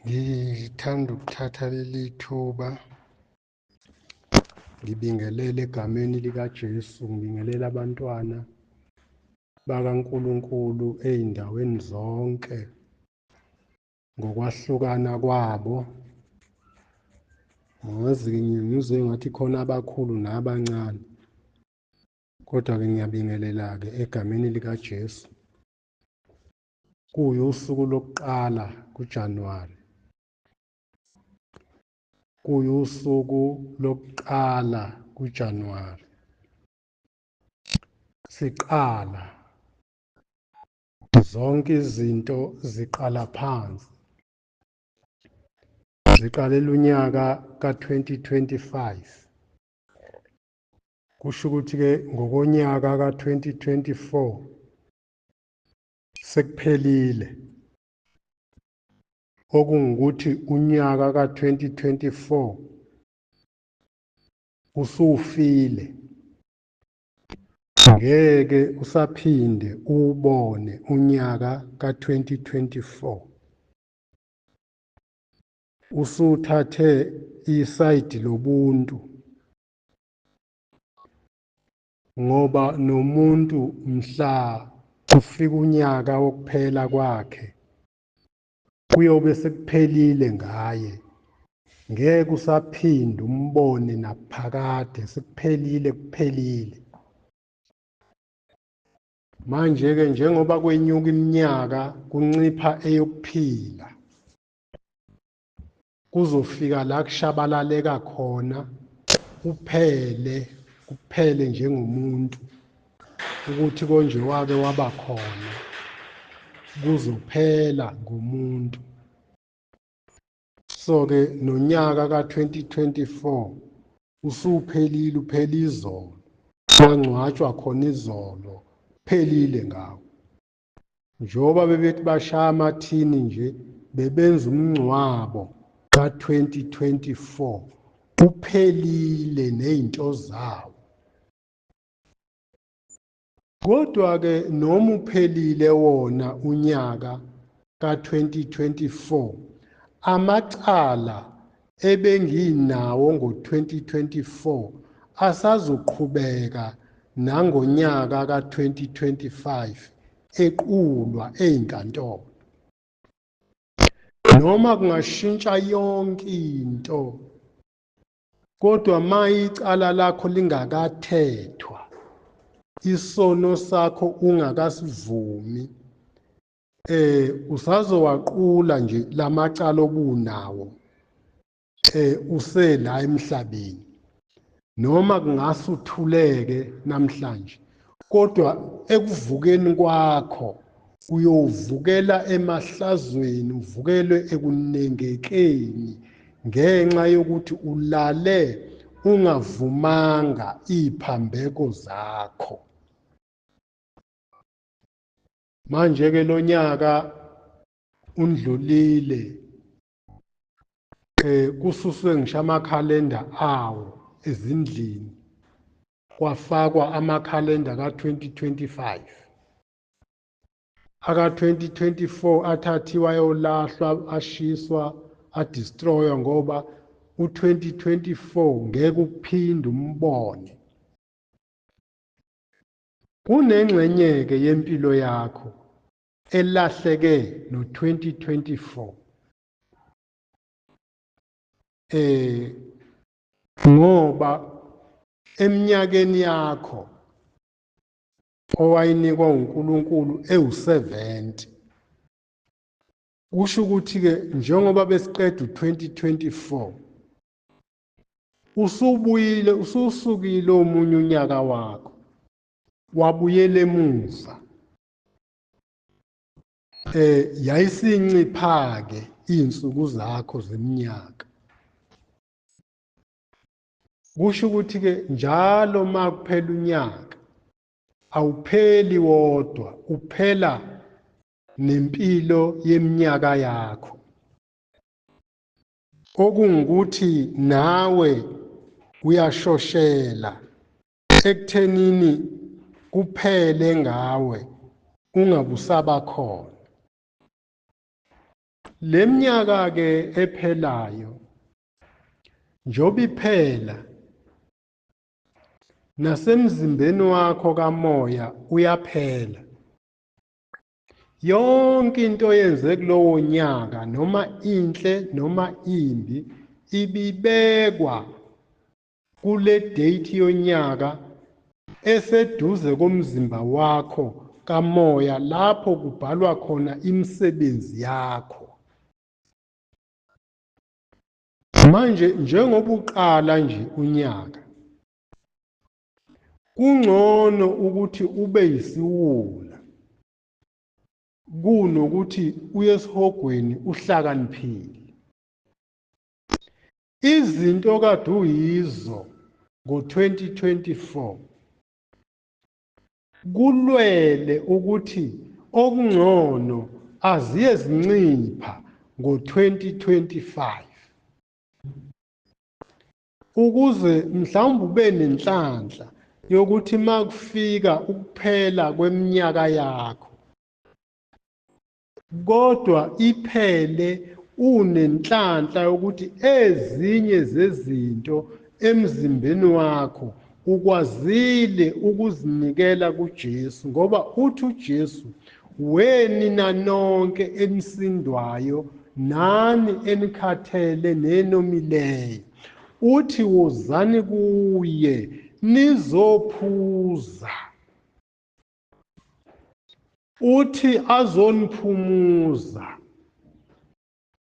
Ngithanda ukuthatha leli thuba ngibingelele egameni likaJesu, ngibingelele abantwana bakaNkulunkulu ey'ndaweni zonke ngokwahlukana kwabo. Ngazi ngizwe ngathi khona abakhulu nabancane, kodwa-ke ngiyabingelela-ke egameni likaJesu. Kuyusuku lokuqala kuJanuwari, kuyusuku lokuqala kuJanuwari. Siqala zonke izinto ziqala phansi, ziqalela unyaka ka-2025. Kusho ukuthi-ke ngokonyaka ka-2024 sekuphelile, okungukuthi unyaka ka-2024 usufile, ngeke usaphinde uwubone unyaka ka-2024. Usuthathe isayidi lobuntu, ngoba nomuntu mhla kufika unyaka wokuphela kwakhe kuyobe sekuphelile ngaye, ngeke usaphinda umbone naphakade, sekuphelile, kuphelile. Manje-ke njengoba kwenyuka iminyaka kuncipha eyokuphila, kuzofika la kushabalaleka khona, kuphele, kuphele njengomuntu ukuthi konje wake waba khona, kuzophela ngomuntu. So-ke nonyaka ka-2024 usuphelile, uphela izolo, wangcwatshwa khona izolo, phelile ngawo. Njengoba bebethi bashaya amathini nje, bebenza umngcwabo ka-2024, uphelile nezinto zawo. Kodwa-ke noma uphelile wona unyaka ka-2024, amacala ebenginawo ngo-2024 asazoqhubeka nangonyaka ka-2025 equlwa ey'nkantolo. Noma kungashintsha yonke into, kodwa ma icala lakho lingakathethwa, isono sakho ungakasivumi, usazowaqula nje lamacala obunawo usela emhlabeni. Noma kungasuthuleke namhlanje, kodwa ekuvukeni kwakho uyovukela emahlazweni, uvukelwe ekunengekeni ngenxa yokuthi ulale ungavumanga iphambeko zakho. Manje-ke lo nyaka undlulile, kususwe ngisho amakhalenda awo ezindlini, kwafakwa amakhalenda ka-2025. Aka-2024 athathiwa ayolahlwa, ashiswa, adestroywa, ngoba u-2024 ngeke uphinde umbone. Kunengxenye-ke yempilo yakho elahleke no-2024. Ngoba eminyakeni yakho owayinikwa uNkulunkulu ewu-70, kusho ukuthi-ke njengoba besiqeda u-2024, usubuyile, ususukile omunye unyaka wakho, wabuyela emuva. Yayisincipha-ke iy'nsuku zakho zeminyaka. Kusho ukuthi-ke njalo uma kuphela unyaka, awupheli wodwa, uphela nempilo yeminyaka yakho. Okungukuthi nawe uyashoshela ekuthenini kuphele ngawe ungabusaba khona. Leminyaka ke ephelayo njoba iphela nasemzimbeni wakho kamoya uyaphela. Yonke into oyenze kulowo nyaka, noma inhle noma imbi, ibibekwa kule date yonyaka eseduze komzimba wakho kamoya, lapho kubhalwa khona imisebenzi yakho. Manje njengoba uqala nje unyaka, kungcono ukuthi ube yisiwula kunokuthi uye esihogweni uhlakaniphile. Izinto kade uyizo ngo-2024 kulwele ukuthi okungcono aziye zincipha ngo-2025, ukuze mhlawumbe ube nenhlanhla yokuthi makufika ukuphela kweminyaka yakho, kodwa iphele unenhlanhla yokuthi ezinye zezinto emzimbeni wakho ukwazile ukuzinikela kuJesu, ngoba uthi uJesu, wenina nonke enisindwayo nani enikhathele nenomileyo, uthi wozani kuye nizophuza, uthi azoniphumuza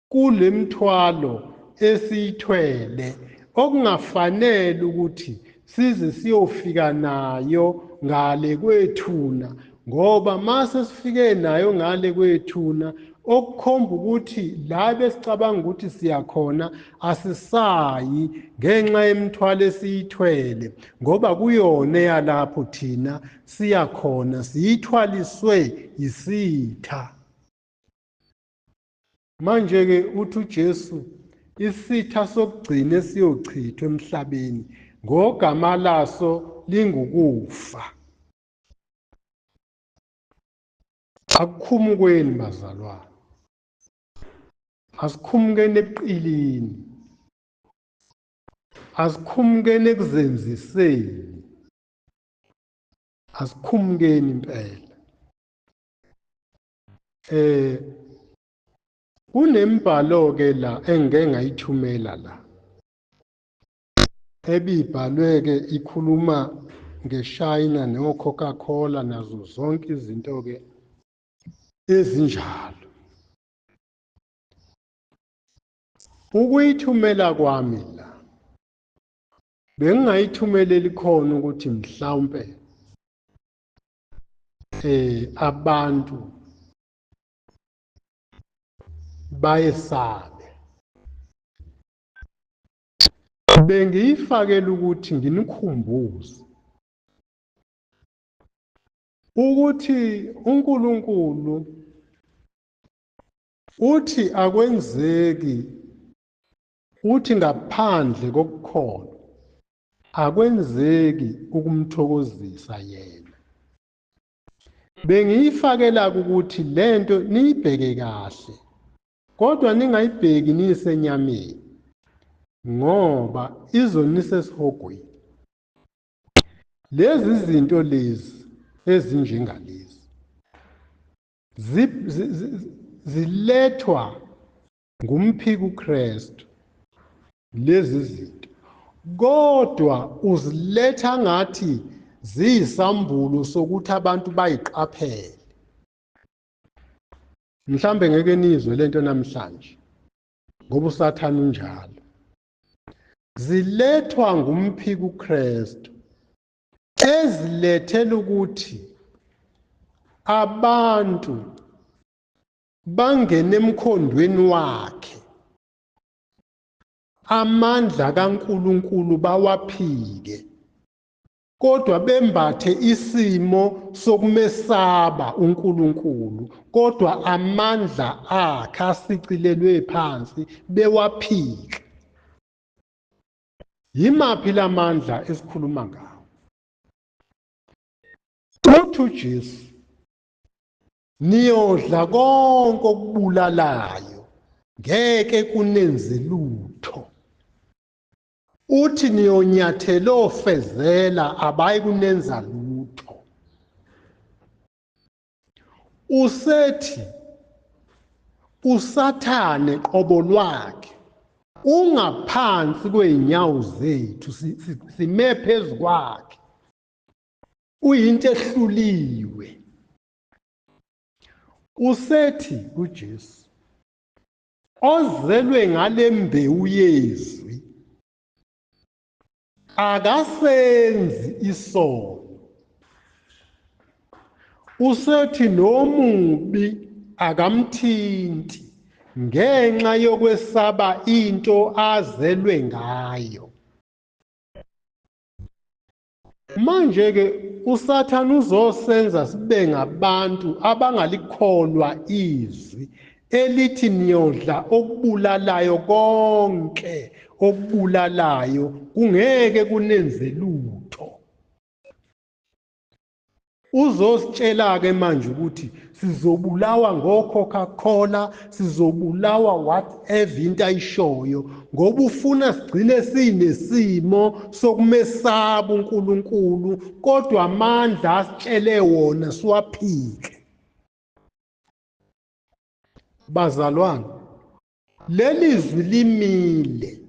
kulemthwalo esiyithwele okungafanele ukuthi size siyofika nayo ngale kwethuna, ngoba mase sifike nayo ngale kwethuna okukhomba ukuthi la besicabanga ukuthi siyakhona asisayi ngenxa yemithwalo esiyithwele, ngoba kuyona eyalapho thina siyakhona siyithwaliswe yisitha. Manje-ke uthi uJesu, isitha sokugcina esiyochithwa emhlabeni ngogama laso lingukufa. Akukhumukweni bazalwane, asikhumukeni ebuqilini, asikhumukeni ekuzenziseni, asikhumukeni impela. Kunembhalo ke la engike ngayithumela la, ebibhalwe ke ikhuluma ngeShayina no-Coca-Cola nazo zonke izinto ke ezinjalo. Ukuyithumela kwami la bengingayithumeleli khona ukuthi mhlawumbe abantu bayesabe. Bengiyifakela ukuthi nginikhumbuze ukuthi uNkulunkulu uthi akwenzeki, uthi ngaphandle kokukholwa akwenzeki ukumthokozisa yena. Bengiyifakela ukuthi lento niyibheke kahle, kodwa ningayibheki nisenyameni, ngoba izonisa esihogweni. Lezi zinto lezi ezinjengalezi zilethwa ngumphiki uKristu lezi zinto, kodwa uziletha ngathi ziyisambulo sokuthi abantu bayiqaphele. Mhlambe ngeke nizwe lento namhlanje ngoba uSathane unjalo. Zilethwa ngumphiki uKristu, ezilethela ukuthi abantu bangene emkhondweni wakhe, amandla kaNkuluNkulu bawaphike, kodwa bembathe isimo sokumesaba uNkulunkulu, kodwa amandla akhe asicilelwe phansi bewaphike. Yimaphi lamandla esikhuluma ngawo? Uthi uJesu, niyodla konke okubulalayo. Ngeke kunenze lutho. Uthi niyonyathela ofezela abayi kunenza lutho. Usethi uSathane qobo lwakhe ungaphansi kwey'nyawo zethu, sime phezu kwakhe, uyinto ehluliwe. Usethi kuJesu, ozelwe ngalembewu yezwi akasenzi isono. Usethi nomubi akamthinti ngenxa yokwesaba into azelwe ngayo. Manje ke uSathane uzosenza sibe ngabantu abangalikholwa izwi elithi niyodla okubulalayo konke okubulalayo kungeke kunenze lutho. Uzositshela-ke manje ukuthi sizobulawa ngo-Coca-Cola, sizobulawa whatever into ayishoyo, ngoba ufuna sigcine sinesimo sokumesaba uNkulunkulu, kodwa amandla asitshele wona siwaphike. Bazalwane, leli zwi limile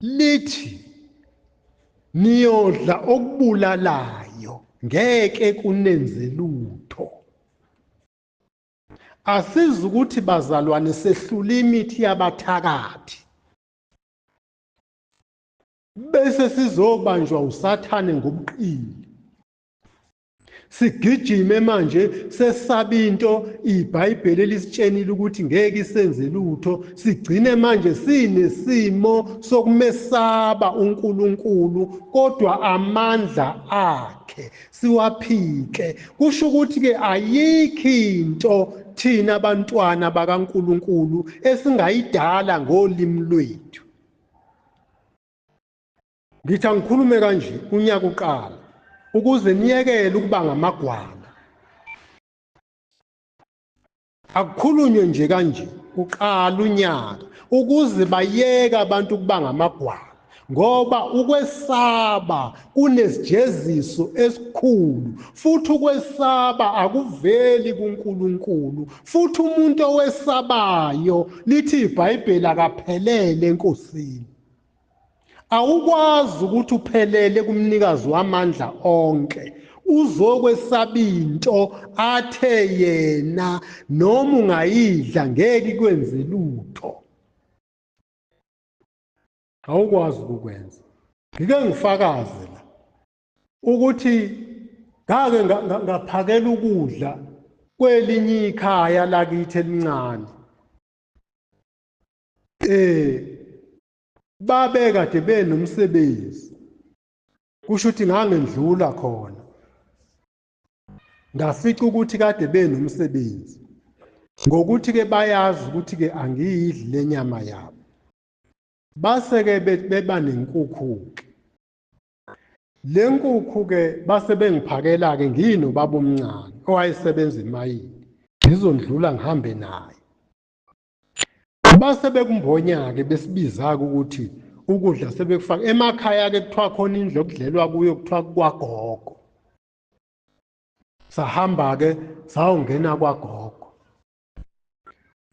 lithi niyodla okubulalayo ngeke kunenze lutho. Asizi ukuthi bazalwane sehlula imithi yabathakathi bese sizobanjwa uSathane ngobuqili, sigijime manje sesaba into iBhayibheli elisitshenile ukuthi ngeke isenze lutho, sigcine manje sinesimo sokumesaba uNkulunkulu kodwa amandla akhe siwaphike. Kusho ukuthi ke ayikho into thina abantwana bakaNkulunkulu esingayidala ngolimi lwethu. Ngithi angikhulume kanje unyaka uqala ukuze niyekele ukuba ngamagwala. Akukhulunywe nje kanje uqala unyaka ukuze bayeke abantu ukuba ngamagwala, ngoba ukwesaba kunesijeziso esikhulu, futhi ukwesaba akuveli kuNkulunkulu, futhi umuntu owesabayo lithi iBhayibheli akaphelele eNkosini. Awukwazi ukuthi uphelele kumnikazi wamandla onke, uzokwesaba into athe yena noma ungayidla ngeke ikwenze lutho. Awukwazi ukukwenza. Ngike ngifakaze la ukuthi ngake ngaphakela ukudla kwelinye ikhaya lakithi elincane. Babekade benomsebenzi, kusho ukuthi ngangendlula khona ngafica ukuthi kade benomsebenzi, ngokuthi ke bayazi ukuthi ke angiyidli lenyama yabo, base ke beba nenkukhu ke. Le nkukhu ke base bengiphakela ke nginobaba omncane owayesebenza emayini, ngizondlula ngihambe naye. Base bekumbonya-ke besibiza-ke ukuthi ukudla sebekufaka emakhaya-ke, kuthiwa khona indlu okudlelwa kuyo kuthiwa kwagogo. Sahamba-ke sayongena kwagogo.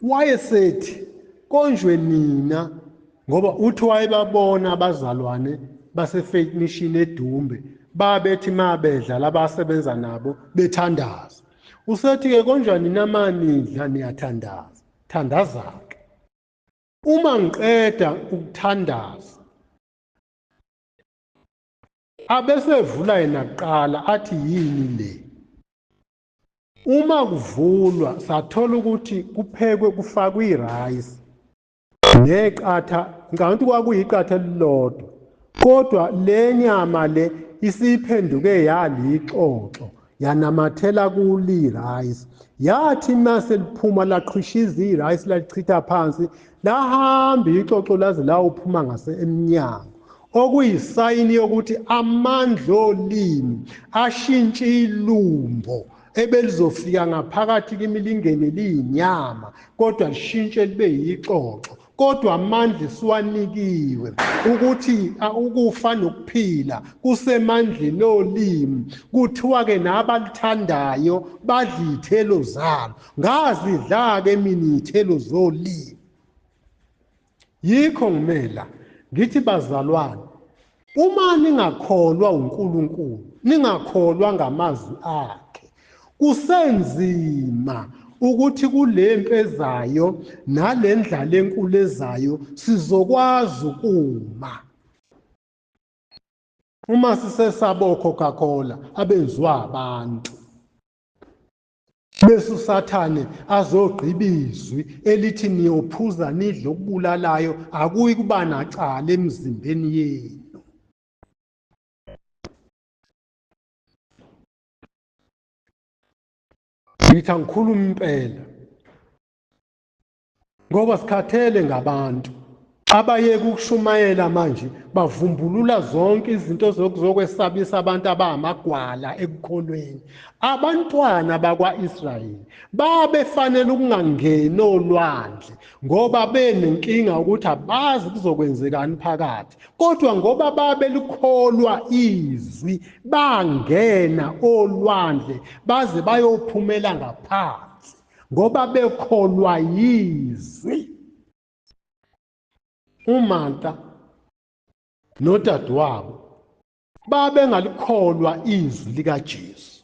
Wayesethi konjwe nina, ngoba uthi wayebabona abazalwane base-Faith Mission eDumbe babethi mabedla labasebenza nabo bethandaza. Usethi-ke konjwa nina manidla niyathandaza, thandaza-ke. Uma ngiqeda ukuthandaza abesevula yena kuqala athi yini le. Uma kuvulwa sathola ukuthi kuphekwe kufakwe irayisi neqatha, ngicabanga ukuthi kwakuyiqatha elilodwa, kodwa le nyama le isiphenduke yalixoxo yanamathela kulirayisi. Yathi mase liphuma laqhishiza irayisi lalichitha phansi, lahamba ixoxo laze lawuphuma ngase emnyango, okuyisayini yokuthi amandla olimi ashintsha ilumbo ebelizofika ngaphakathi kimi lingene liyinyama kodwa lishintshe libe yixoxo. Kodwa amandla siwanikiwe ukuthi ukufa nokuphila kusemandleni olimi. Kuthiwa ke nabalithandayo badla iy'thelo zalo. Ngazidla-ke mina iy'thelo zolimi. Yikho ngimela ngithi bazalwane, uma ningakholwa uNkulunkulu, ningakholwa ngamazwi akhe, kusenzima ukuthi kulempi ezayo nalendlala enkulu ezayo sizokwazi ukuma. Uma sisesaba oCoca-Cola abenziwa abantu, bese uSathane azogqiba izwi elithi niyophuza nidle okubulalayo, akuyi kuba nacala emzimbeni yenu. Ngithi angikhuluma impela ngoba sikhathele ngabantu abayeka ukushumayela manje, bavumbulula zonke izinto zokwesabisa abantu abamagwala ekukholweni. Abantwana bakwa-Israyeli babefanele ukungangeni olwandle ngoba benenkinga ukuthi abazi kuzokwenzekani phakathi, kodwa ngoba babelikholwa izwi bangena olwandle baze bayophumela ngaphansi ngoba bekholwa yizwi. UMartha nodadewabo babengalikholwa izwi likaJesu.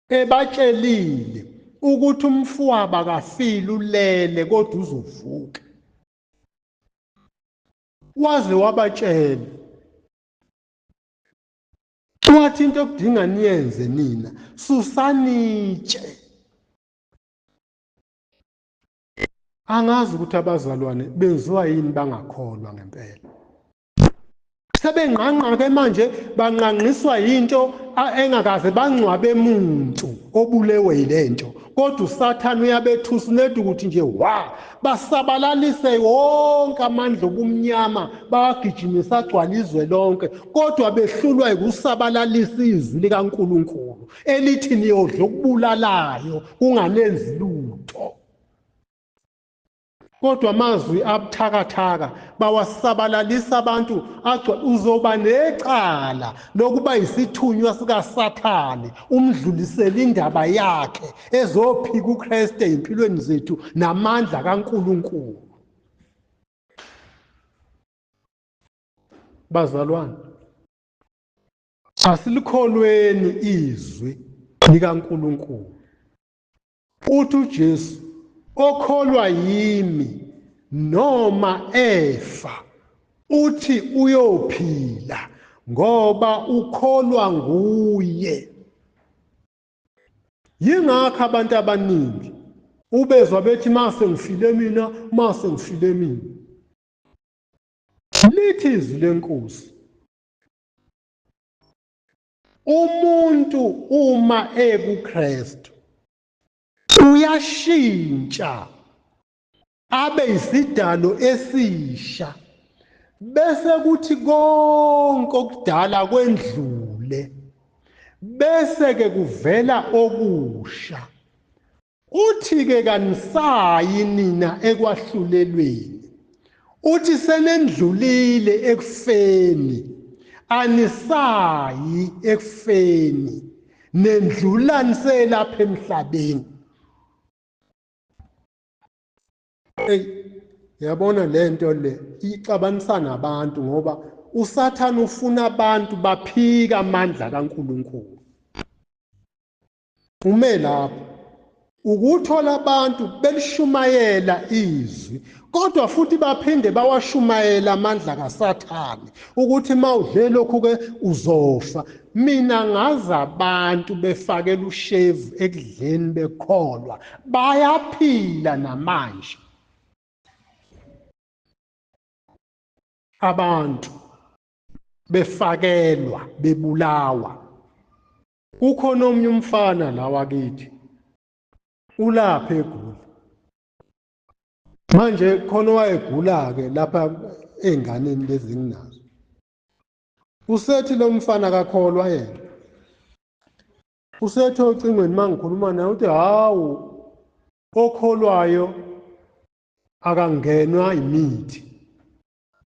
Ebatshelile ukuthi umfowabo akafile ulele kodwa uzovuka. Waze wabatshela wathi into okudinga niyenze nina, susanitshe. Angazi ukuthi abazalwane benziwa yini bangakholwa ngempela. Sebengqangqa ke manje, banqanqiswa yinto engakaze bangcwabe muntu obulewe yilento, kodwa uSathane uyabethusa uneda ukuthi nje wa basabalalise wonke amandla obumnyama, bawagijimisa agcwala izwe lonke, kodwa behlulwa ukusabalalisa izwi likaNkulunkulu elithi niyodla okubulalayo kunganenzi lutho. Kodwa amazwi abuthakathaka bawasabalalisa abantu, agcwa uzoba necala lokuba isithunywa sikaSathane, umdlulisele indaba yakhe ezophika uKristu ezimpilweni zethu namandla kaNkulunkulu. Bazalwane, asilikholweni izwi likaNkulunkulu. Uthi uJesu, okholwa yimi noma efa uthi uyophila ngoba ukholwa nguye. Yingakho abantu abaningi ubezwa bethi mase ngifile mina, mase ngifile mina. Lithi izwi lenkosi, umuntu uma ekuKristu uyashintsha abe isidalo esisha, bese kuthi konke okudala kwendlule, bese ke kuvela okusha. Uthi ke kanisayi nina ekwahlulelweni, uthi senendlulile ekufeni, anisayi ekufeni, nendlula niselapha emhlabeni. Ey, yabona lento le ixabanisa nabantu, ngoba uSathane ufuna abantu baphika amandla kaNkulunkulu. Ume lapho ukuthola abantu belishumayela izwi, kodwa futhi baphinde bawashumayela amandla kaSathane ukuthi mawudle lokhu ke uzofa. Mina ngazi abantu befakela ushevu ekudleni bekholwa, bayaphila namanje. Abantu befakelwa bebulawa. Kukhona omunye umfana la wakithi ulapha egula manje, khona owayegula ke lapha ey'nganeni lezi nginazo. Usethi lo mfana kakholwa yena. Usethe ocingweni mangikhuluma naye uthi hawu, okholwayo akangenwa imithi,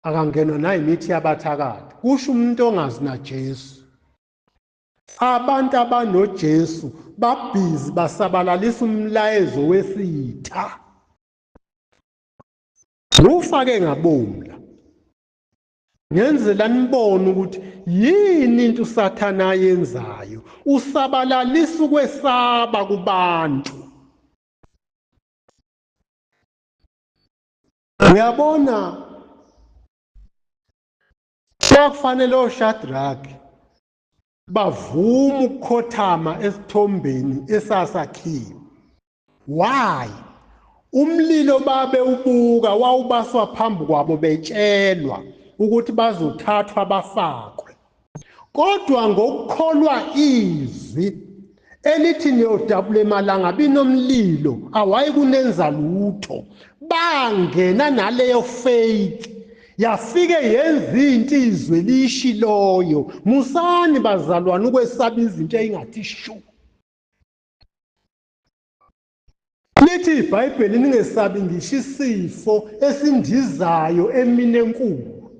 akangenwa nayimithi yabathakathi. Kusho umuntu ongazi naJesu. Abantu abanoJesu babhizi basabalalisa umlayezo wesitha. Ufake ngabomu la. Ngenzela nibone ukuthi yini into uSathana ayenzayo. Usabalalisa ukwesaba kubantu. Uyabona, kwakufanele oShadrach bavuma ukukhothama esithombeni esasakhiwe. Why? Umlilo babe ubuka wawubaswa phambi kwabo betshelwa ukuthi bazothathwa bafakwe. Kodwa ngokukholwa izwi elithi niyodabula emalangabini nomlilo awayi kunenza lutho, bangena naleyo faith yafike yenza into izwe lishiloyo. Musani bazalwane ukwesaba izinto eyingathi shu. Lithi iBhayibheli ningesabi ngisho isifo esindizayo emini enkulu.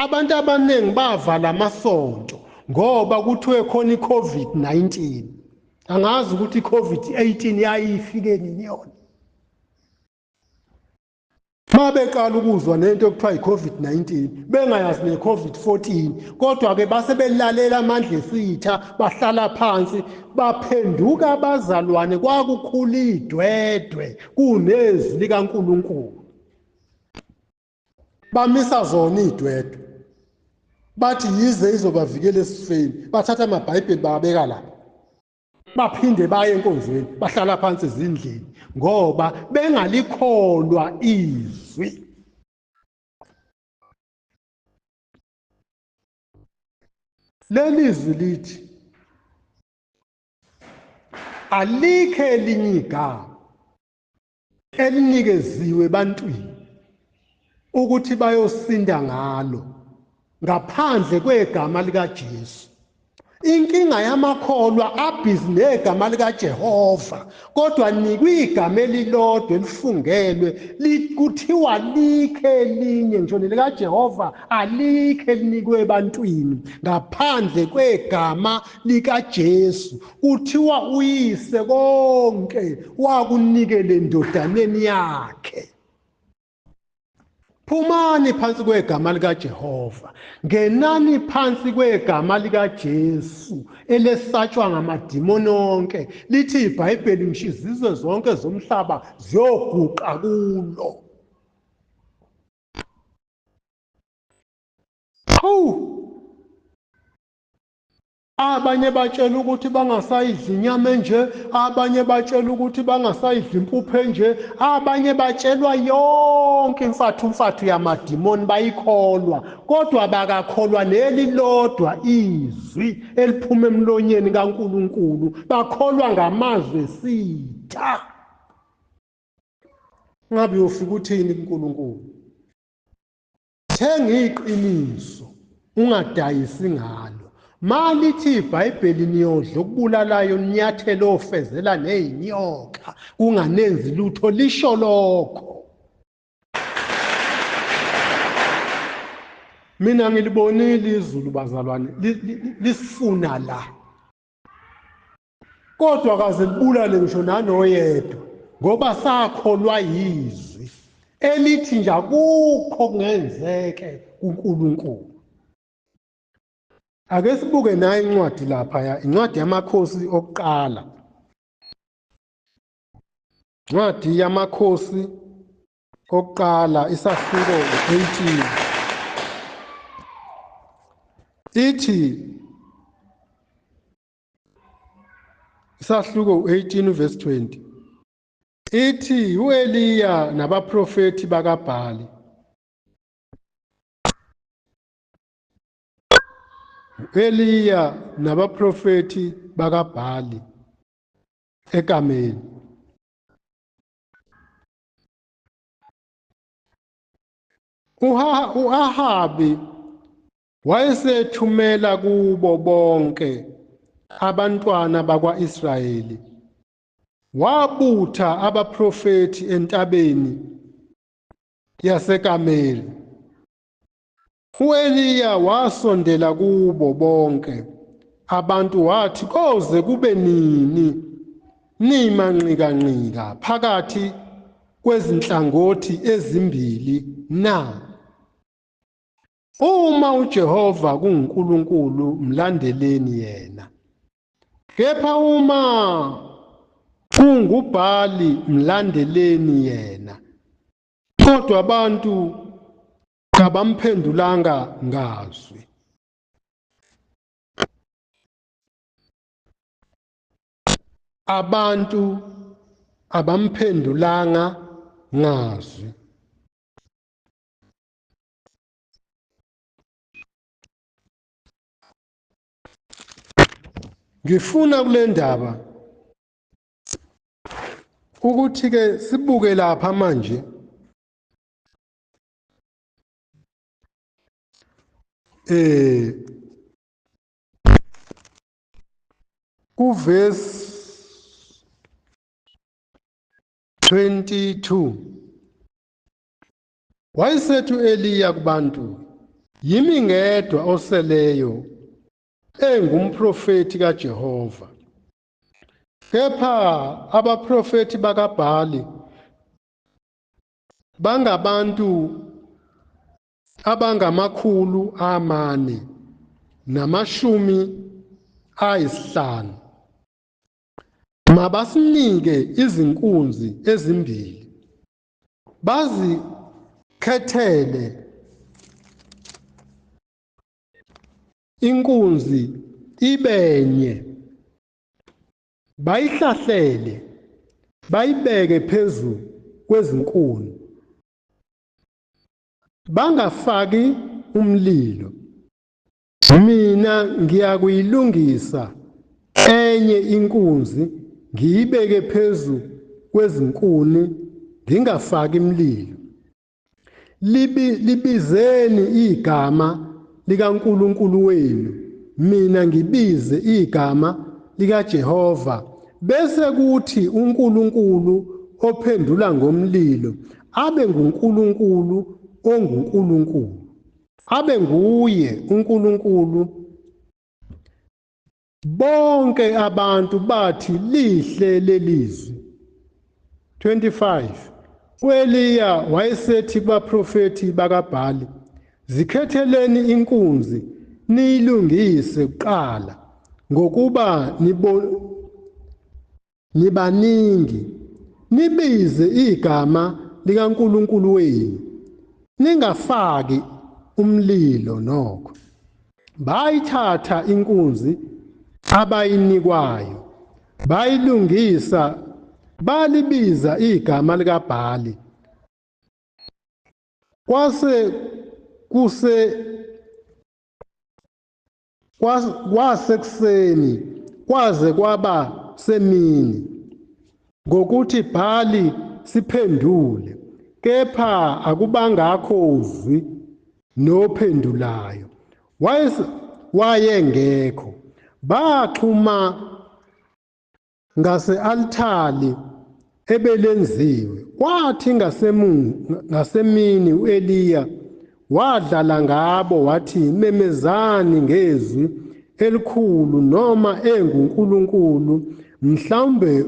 Abantu abaningi bavala amasonto ngoba kuthiwe khona iCovid-19. Angazi ukuthi iCovid-18 yayifike nini yona. Mabeqala ukuzwa nento ekuthiwa iCovid-19 bengayazi neCovid-14, kodwa ke base belalela amandla esitha, bahlala phansi baphenduka abazalwane. Kwakukhula idwedwe kunezwi likaNkuluNkulu. Bamisa zona idwedwe, bathi yize izobavikela esifeni. Bathatha amabhayibheli babeka lapha, baphinde baye enkonzweni, bahlala phansi ezindlini ngoba bengalikholwa izwi. Leli zwi lithi alikho elinye igama elinikeziwe ebantwini ukuthi bayosinda ngalo ngaphandle kwegama likaJesu. Inkinga yamakholwa abhizi negama likaJehova, kodwa nikwe igama elilodwa elifungelwe, kuthiwa likhe elinye, ngisho nelikaJehova alikhe elinikwe ebantwini ngaphandle kwegama likaJesu. Kuthiwa uyise konke wakunikele endodaneni yakhe. Phumani phansi kwegama likaJehova, ngenani phansi kwegama likaJesu elesatshwa ngamadimoni onke. Lithi iBhayibheli ngisho izizwe zonke zomhlaba ziyoguqa kulo. Hawu! Abanye batshela ukuthi bangasayidli inyama enje, abanye batshela ukuthi bangasayidli impuphu enje, abanye batshelwa yonke imfathu yamadimoni bayikholwa, kodwa bakakholwa nelilodwa izwi eliphuma emlonyeni kaNkuluNkulu, bakholwa ngamazwi esitha. Ngabe uyofika uthini kuNkulunkulu? Thenga iqiniso, ungadayisi ngalo. Malithi iBhayibheli niyodla okubulalayo, ninyathele ofezela nezinyoka, kunganenzi lutho, lisho lokho. Mina ngilibonile izulu bazalwane lisifuna la, kodwa kaze libulale ngisho nanoyedwa, ngoba sakholwa yizwi elithi nje akukho kungenzeke kuNkulunkulu. Ake sibuke nayo incwadi lapha ya, incwadi yamakhosi okuqala. Incwadi yamakhosi okuqala isahluko 18 ithi, isahluko 18 verse 20 ithi, uEliya nabaprofeti bakaBhali. uEliya nabaprofeti bakaBhali ekameni. uAhabi wayesethumela kubo bonke abantwana bakwa-Israyeli, wabutha abaprofethi entabeni yaseKameli. U-Eliya wasondela kubo bonke abantu wathi, koze kube nini nimanqikanqika phakathi kwezinhlangothi ezimbili na? Uma uJehova kunguNkulunkulu, mlandeleni yena. Kepha uma kunguBhali, mlandeleni yena. Kodwa abantu kabamphendulanga ngazwi. Abantu abamphendulanga ngazwi. Ngifuna kule ndaba ukuthi ke sibuke lapha manje kuverse 22 wayesethi uEliya kubantu, yimi ngedwa oseleyo engumprofeti kaJehova, kepha abaprofeti bakaBhali bangabantu 450. Mabasinike izinkunzi ezimbili, bazikhethele inkunzi ibenye, bayihlahlele, bayibeke phezu kwezinkuni, bangafaki umlilo. Mina ngiyakuyilungisa enye inkunzi, ngiyibeke phezu kwezinkuni, ngingafaki umlilo. Libizeni igama likaNkulunkulu wenu, mina ngibize igama likaJehova, bese kuthi uNkulunkulu ophendula ngomlilo abe nguNkulunkulu onguNkulunkulu, abe nguye uNkulunkulu. Bonke abantu bathi lihle lelizwi. 25 U-Eliya wayesethi kubaprofethi bakaBhali, zikhetheleni inkunzi niyilungise kuqala, ngokuba nibaningi, nibize igama likaNkulunkulu wenu, ningafaki umlilo nokho. Bayithatha inkunzi abayinikwayo, bayilungisa, balibiza igama likaBhali. Kwasekuseni kwaze kwaba semini, ngokuthi Bhali siphendule, kepha akubangakho zwi nophendulayo, wayengekho. Baxhuma ngase-althali ebelenziwe. Kwathi ngasemini u-Eliya wadlala ngabo wathi, memezani ngezwi elikhulu, noma enguNkulunkulu, mhlawumbe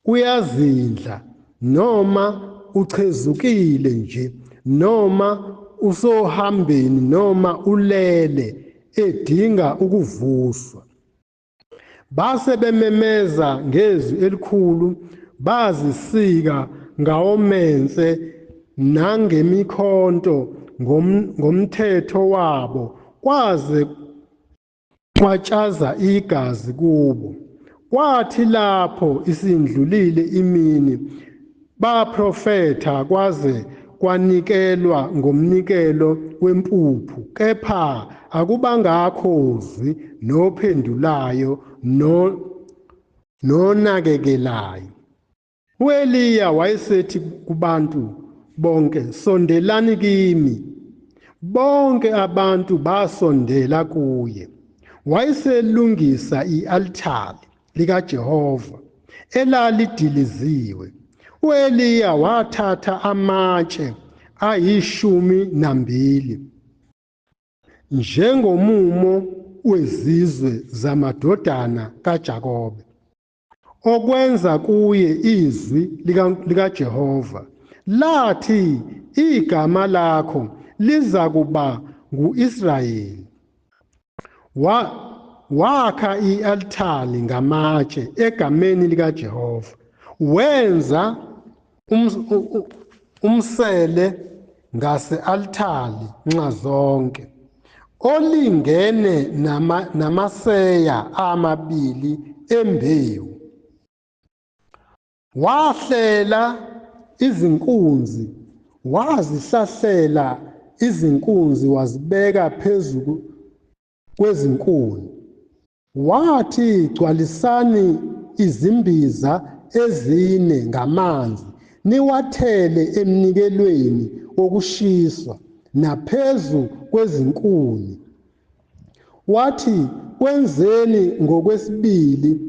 uyazindla, noma uchezukile nje, noma usohambeni, noma ulele edinga ukuvuswa. Base bememeza ngezwi elikhulu, bazisika ngawomense nangemikhonto ngomthetho wabo, kwaze kwatshaza igazi kubo. Kwathi lapho isindlulile imini, baprofetha kwaze kwanikelwa ngomnikelo wempuphu, kepha akubangakho zwi nophendulayo nonakekelayo. U-Eliya wayesethi kubantu bonke, sondelani kimi. Bonke abantu basondela kuye. Wayeselungisa i-altare likaJehova elalidiliziwe. U-Eliya wathatha amatshe ayi-12 njengomumo wezizwe zamadodana kaJakobe, okwenza kuye izwi likaJehova lathi, igama lakho lizakuba ngu-Israyeli. Wakha i-altare ngamatshe egameni likaJehova, wenza umsele ngase-altare nxazonke, olingene namaseya amabili embewu. Wahlela izinkunzi, wazihlahlela izinkunzi, wazibeka phezu kwezinkuni. Wathi, gcwalisani izimbiza ezine ngamanzi, niwathele emnikelweni wokushiswa naphezu kwezinkuni. Wathi, kwenzeni ngokwesibili.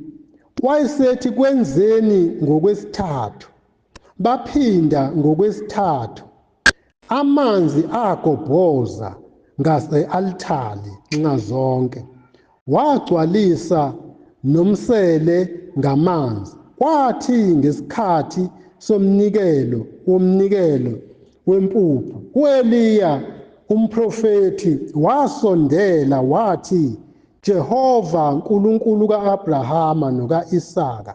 Wayesethi, kwenzeni ngokwesithathu. Baphinda ngokwesithathu. Amanzi agobhoza ngase-altare nxazonke, wagcwalisa nomsele ngamanzi. Kwathi ngesikhathi somnikelo womnikelo wempuphu, uEliya umprofethi wasondela wathi, Jehova uNkulunkulu kaAbrahama nokaIsaka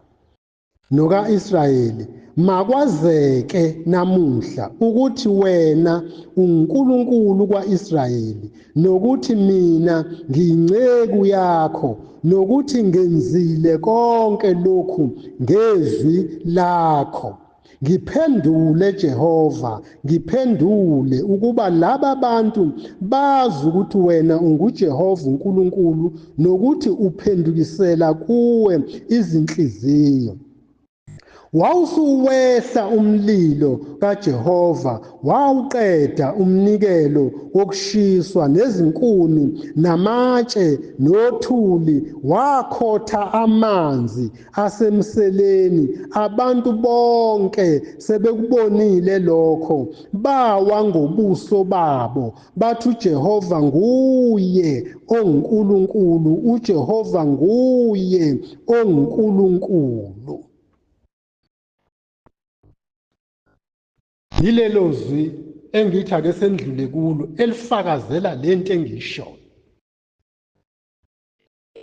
nokaIsrayeli, makwazeke namuhla ukuthi wena uNkulunkulu kwaIsrayeli, nokuthi mina ngiyinceku yakho, nokuthi ngenzile konke lokhu ngezwi lakho. Ngiphendule Jehova, ngiphendule, ukuba laba bantu bazi ukuthi wena unguJehova uNkulunkulu, nokuthi uphendukisela kuwe izinhliziyo. Wawusuwehla umlilo kaJehova, wawuqeda umnikelo wokushiswa nezinkuni namatshe nothuli, wakhotha amanzi asemseleni. Abantu bonke sebekubonile lokho, bawa ngobuso babo, bathi uJehova nguye onguNkulunkulu, uJehova nguye onguNkulunkulu. Yilelo zwi engithi ake sendlule kulo elifakazela lento engishoyo.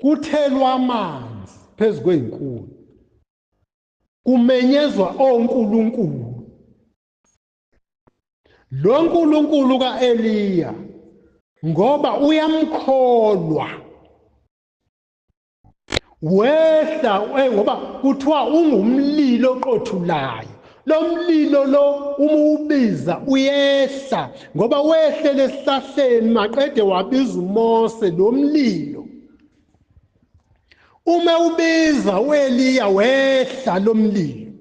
Kuthelwa amanzi phezu kwezinkuni, kumenyezwa oNkulunkulu. Lo Nkulunkulu kaEliya, ngoba uyamkholwa, wehla, ngoba kuthiwa ungumlilo oqothulayo. Lo mlilo lo uma ubiza uyehla, ngoba wehlele esihlahleni maqede wabiza uMose. Lo mlilo uma ubiza uEliya wehla lo mlilo,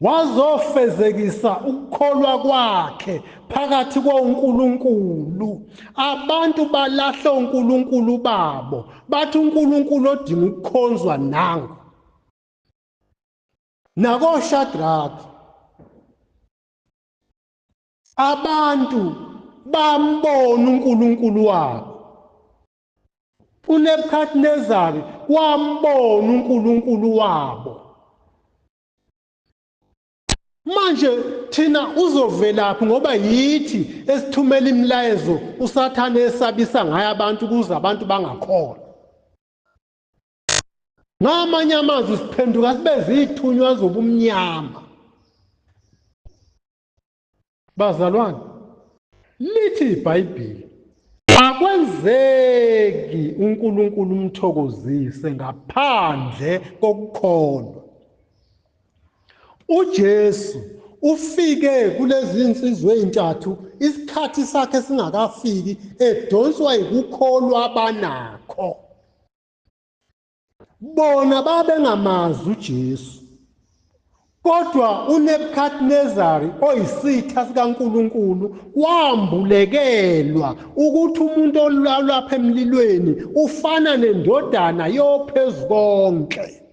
wazofezekisa ukukholwa kwakhe phakathi koNkulunkulu. Abantu balahla uNkulunkulu babo, bathi uNkulunkulu odinga ukukhonzwa nangu. NakoShadrach abantu bambona uNkulunkulu wabo. uNebukadnezari wambona uNkulunkulu wabo. Manje thina uzovelaphi, ngoba yithi esithumela imilayezo uSathane esabisa ngayo abantu ukuze abantu bangakholwa. Ngamanye amazwi siphenduka sibe zithunywa zobumnyama. Bazalwane, lithi iBhayibheli, akwenzeki uNkulunkulu umthokozise ngaphandle kokukholwa. uJesu ufike kulezi insizwe ezintathu isikhathi sakhe singakafiki, edonswa yikukholwa abanakho. Bona babengamazi uJesu. Kodwa uNebukadnezari oyisitha sikaNkulunkulu wambulekelwa ukuthi umuntu olapha emlilweni ufana nendodana yophezu konke.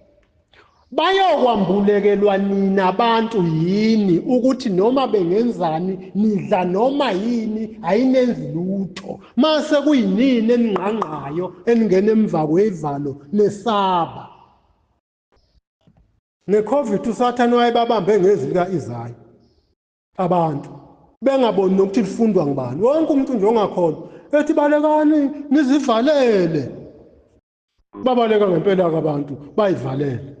Bayokwambulekelwa nina abantu yini ukuthi noma bengenzani nidla noma yini ayinenzi lutho, mase kuyinini eningqangqayo eningena emva kwevalo nesaba. Ngecovid uSathane wayebabambe ngezwi lika-Isaya abantu bengaboni nokuthi lifundwa ngubani, wonke umuntu nje ongakholwa ethi balekani nizivalele. Babaleka ngempela-ke abantu bayivalele.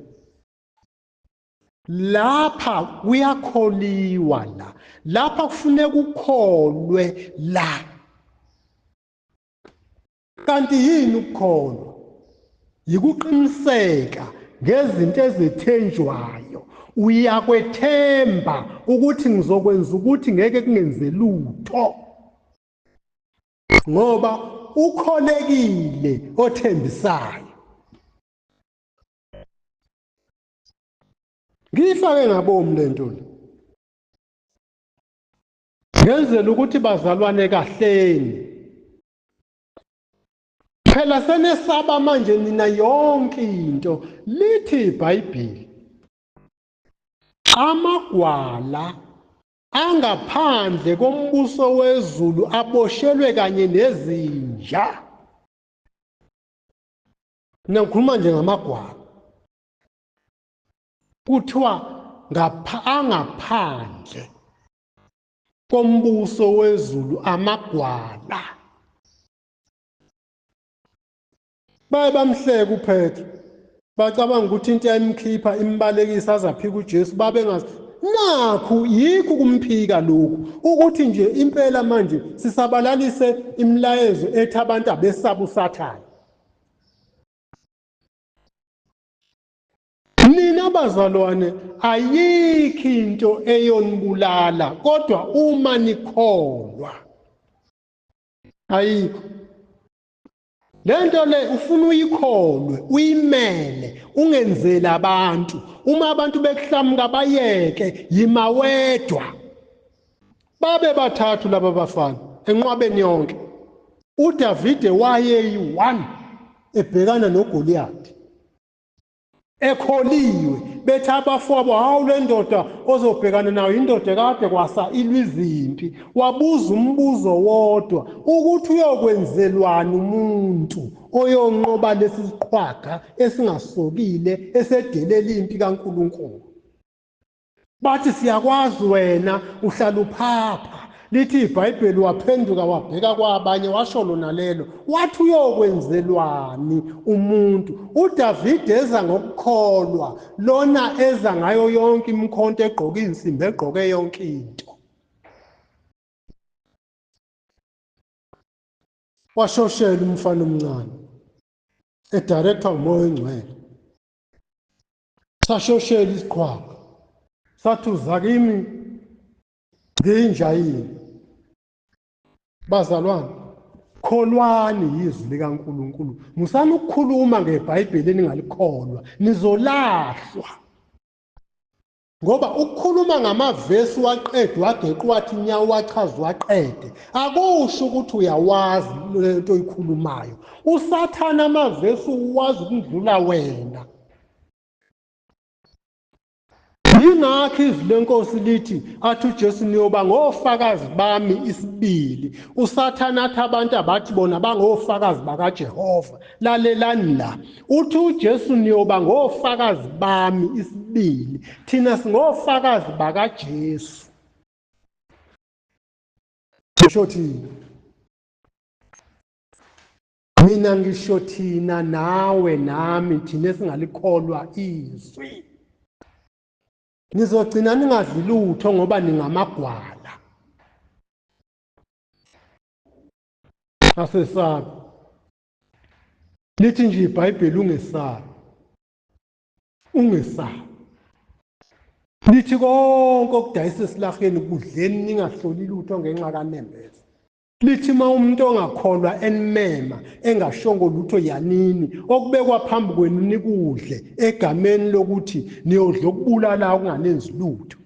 Lapha kuyakholiwa la, lapha kufuneka ukholwe la. Kanti yini ukukholwa? Yikuqiniseka ngezinto ezethenjwayo. Uyakwethemba ukuthi ngizokwenza ukuthi ngeke kungenze lutho, ngoba ukholekile othembisayo. Ngiyifake ngabomu lento le, ngenzela ukuthi bazalwane kahleni. Phela senesaba manje nina yonke into. Lithi iBhayibheli amagwala angaphandle kombuso wezulu aboshelwe kanye nezinja. Mina ngikhuluma nje ngamagwala, kuthiwa ngapha angaphandle kombuso wezulu amagwala. Baye bamhleka uPetro, bacabanga ukuthi into yayimkhipha imbalekisa azaphika uJesu, babengazi nakhu yikho ukumphika lokhu, ukuthi nje impela manje sisabalalise imilayezo ethi abantu abesaba uSathane. Nina bazalwane, ayikho into eyonibulala kodwa uma nikholwa. Ayikho lento le, ufuna uyikholwe, uyimele, ungenzeli abantu. Uma abantu bekuhlamuka bayeke, yima wedwa. Babe bathathu laba bafana enqwabeni yonke. uDavide wayeyi-1 ebhekana noGoliyathi, ekholiwe, bethi abafowabo, hawu le ndoda ozobhekana nayo indoda ekade kwasa ilwa izimpi. Wabuza umbuzo wodwa ukuthi uyokwenzelwani umuntu oyonqoba lesi siqhwaga esingasokile esedelela impi kaNkulunkulu. Bathi siyakwazi wena uhlala uphapha. Lithi iBhayibheli waphenduka wabheka kwabanye, washo lona lelo, wathi uyokwenzelwani umuntu. uDavide eza ngokukholwa, lona eza ngayo yonke imikhonto, egqoke insimbi, egqoke yonke into. Washoshela umfana omncane edirectwa uMoya oNgcwele. Sashoshela isiqhwaga, sathi uza kimi nginja yini? Bazalwane, kholwani yizwi likaNkulunkulu. Musani ukukhuluma ngeBhayibheli eningalikholwa, nizolahlwa. Ngoba ukukhuluma ngamavesi waqede wageqa wathi nyawo wachaza waqede, akusho ukuthi uyawazi lento oyikhulumayo. USathane amavesi uwazi ukudlula wena. Yingakho izwi lenkosi lithi, athi uJesu, niyoba ngofakazi bami isibili. USathane athi abantu abathi bona bangofakazi bakaJehova. Lalelani la, uthi uJesu niyoba ngofakazi bami isibili. Thina singofakazi bakaJesu. Ngisho thina, mina ngisho thina, nawe nami, thina esingalikholwa izwi. Nizogcina ningadli lutho ngoba ningamagwala. Asesabi. Lithi nje iBhayibheli ungesabi. Ungesabi. Lithi konke okudayisa esilaheni kudleni ningahloli lutho ngenxa kanembeza. Lithi uma umuntu ongakholwa enimema engashongo lutho, yanini okubekwa phambi kwenu nikudle egameni lokuthi niyodla okubulala okunganenzi lutho.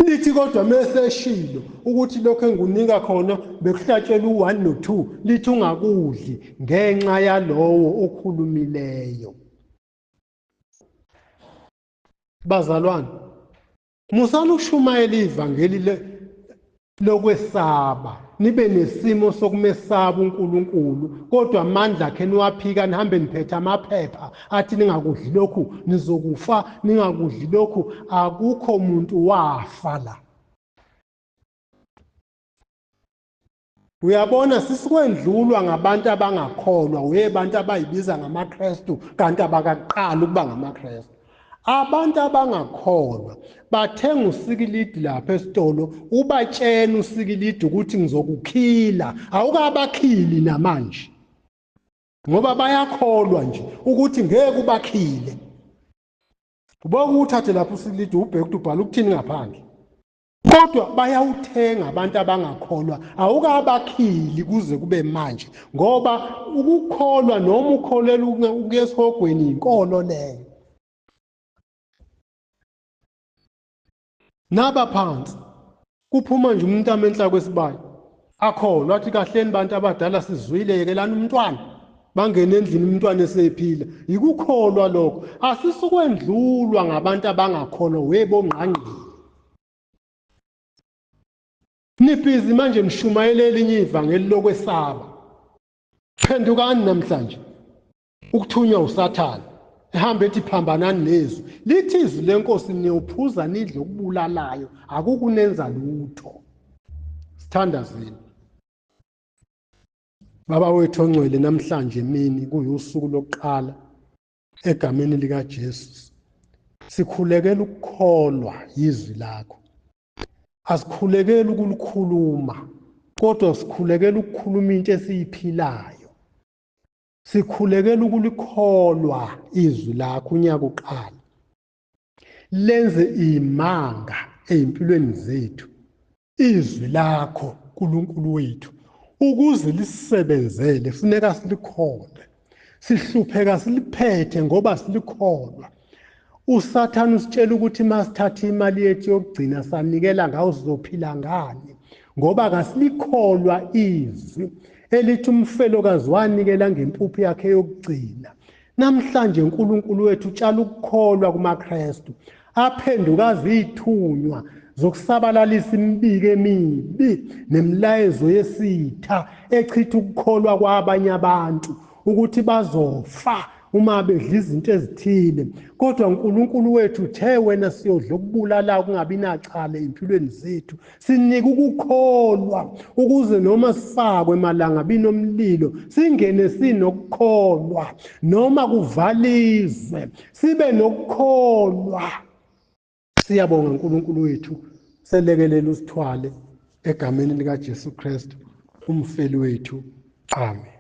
Lithi kodwa meseshilo ukuthi lokho engunika khona bekuhlatshelwa u1 no2, lithi ungakudli ngenxa yalowo okhulumileyo. Bazalwane, musani ukushumayela ivangeli lokwesaba, nibe nesimo sokumesaba uNkulunkulu, kodwa amandla akhe niwaphika, nihambe niphethe amaphepha athi ningakudli lokhu nizokufa, ningakudli lokhu. Akukho muntu wafa la. Uyabona, sisikwendlulwa ngabantu abangakholwa, webantu abayibiza ngamaKristu kanti abakaqali ukuba ngamaKristu. Abantu abangakholwa bathenga usikilidi lapha esitolo, ubatshena usikilidi ukuthi ngizokukhila, awukabakhili namanje ngoba bayakholwa nje ukuthi ngeke ubakhile. Uboke uthathe lapho usikilidi ubheke ukuthi ubhala ukuthini ngaphandle, kodwa bayawuthenga abantu abangakholwa, awukabakhili kuze kube manje, ngoba ukukholwa noma ukholelwa ukuya esihogweni inkolo leyo. Naba phansi kuphuma nje umuntu amenhla kwesibaya akholwa, athi kahleni bantu abadala sizwile, yekelani umntwana. Bangena endlini umntwana esephila. Yikukholwa lokho, asisukwendlulwa ngabantu abangakholwa webongqangqile. Nibhizi manje nishumayela elinye ivangeli lokwesaba. Phendukani namhlanje. Ukuthunywa uSathane ehambe ethi phambanani nezwi, lithi izwi lenkosi niyophuza nidle okubulalayo, akukunenza lutho. Sithandazeni. Baba wethu ongcwele, namhlanje emini kuyusuku lokuqala egameni likaJesu sikhulekela ukukholwa yizwi lakho. Asikhulekeli ukulikhuluma, kodwa sikhulekela ukukhuluma into esiyiphilayo. Sikhulekela ukulikholwa izwi lakho unyaka uqala, lenze imanga ezimpilweni zethu. Izwi lakho uNkulunkulu wethu ukuze lisebenzele funeka silikholwe. Sihlupheka siliphethe ngoba silikholwa. uSathane usitshela ukuthi masithatha imali yethu yokugcina sanikela ngawo sizophila ngani, ngoba kasilikholwa izwi elithi umfelokazi wanikela ngempuphu yakhe yokugcina. Namhlanje uNkulunkulu wethu utshala ukukholwa kumaKristu aphenduka azithunywa zokusabalalisa imibiko emibi nemilayezo yesitha echitha ukukholwa kwabanye abantu ukuthi bazofa uma bedla izinto ezithile. Kodwa uNkulunkulu wethu uthe wena siyodla okubulala kungabi nacala empilweni zethu. Sinika ukukholwa ukuze noma sifakwe emalangabini omlilo singene sinokukholwa, noma kuvalizwe sibe nokukholwa. Siyabonga uNkulunkulu wethu, selekelela usithwale egameni likaJesu Kristu umfeli wethu. Amen.